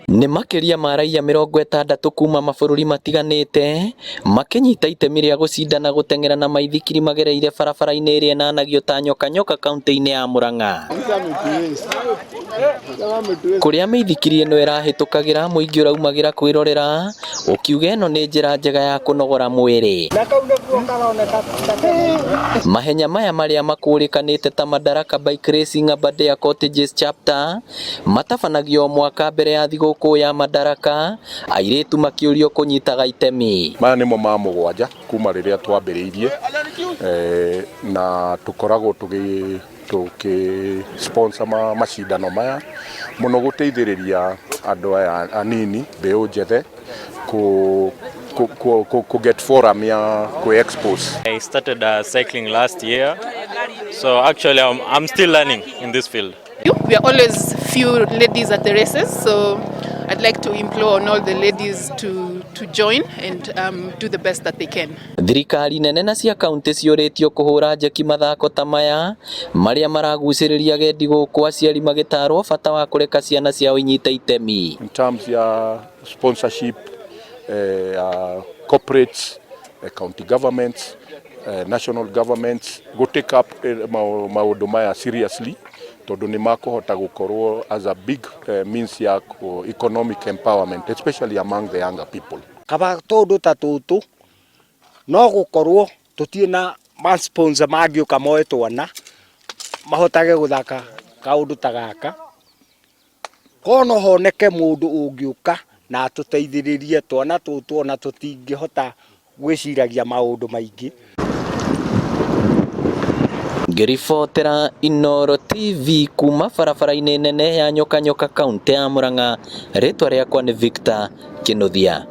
Nĩ makĩria ma raiya 60 kuma mabũrũri matiganĩte makĩnyita itemi rĩa gũcindana gũteng'era na maithikiri magereire barabara-inĩ ĩrĩa ĩnanagio ta Nyoka Nyoka kaunti-inĩ ya Murang'a. Kũrĩa mĩithikiri ĩno ĩrahĩtũkagĩra mũingĩ ũraumagĩra kwĩrorera ũkiuga ĩno nĩ njĩra njega ya kũnogora mwĩrĩ. Mahenya maya marĩa makũrĩkanĩte ta Madaraka Bike Racing Aberdare Cottages Chapter matabanagio o mwaka mbere ya thigũkũ ya Madaraka, airĩtu makĩũrio kũnyitaga itemi. Maya nĩmo ma mũgwanja kuma rĩrĩa twambĩrĩirie eh, na tũkoragwo tũgĩ tũkĩ sponsor ma macindano maya mũno gũteithĩrĩria andũ aya anini mbeũ njethe ku, ku, ku, ku, ku get forum ya ku expose. I started cycling last year, so actually I'm still learning in this field. We are always few ladies at the races, so I'd like to implore on all the ladies to join and do the best that they can. Thirikari nene na cia kaunti ciũrĩtio kũhũra njeki mathako ta maya marĩa maragucĩrĩria agendi gũkũ aciari magĩtarwo bata wa kũreka ciana ciao inyite itemi. In terms ya sponsorship ya corporates, county governments, national governments go take up maũndũ maya seriously tondũ nĩ makũhota gũkorwo as a big means ya economic empowerment, especially among the younger people. Kaba tũndũ ta tũtũ no gũkorwo tũtirĩ na ma sponsor mangĩũka moe twana mahotage gũthaka kaũndũ ta gaka korwo no honeke mũndũ ũngĩũka na atũteithĩrĩrie twana tũtũ ona tũtingĩhota gwĩciragia maũndũ maingĩ. Ngĩribotera Inooro TV kuma barabara-inĩ nene ya Nyoka Nyoka kaunti ya Murang'a, rĩtwa rĩakwa nĩ Victor Kinuthia.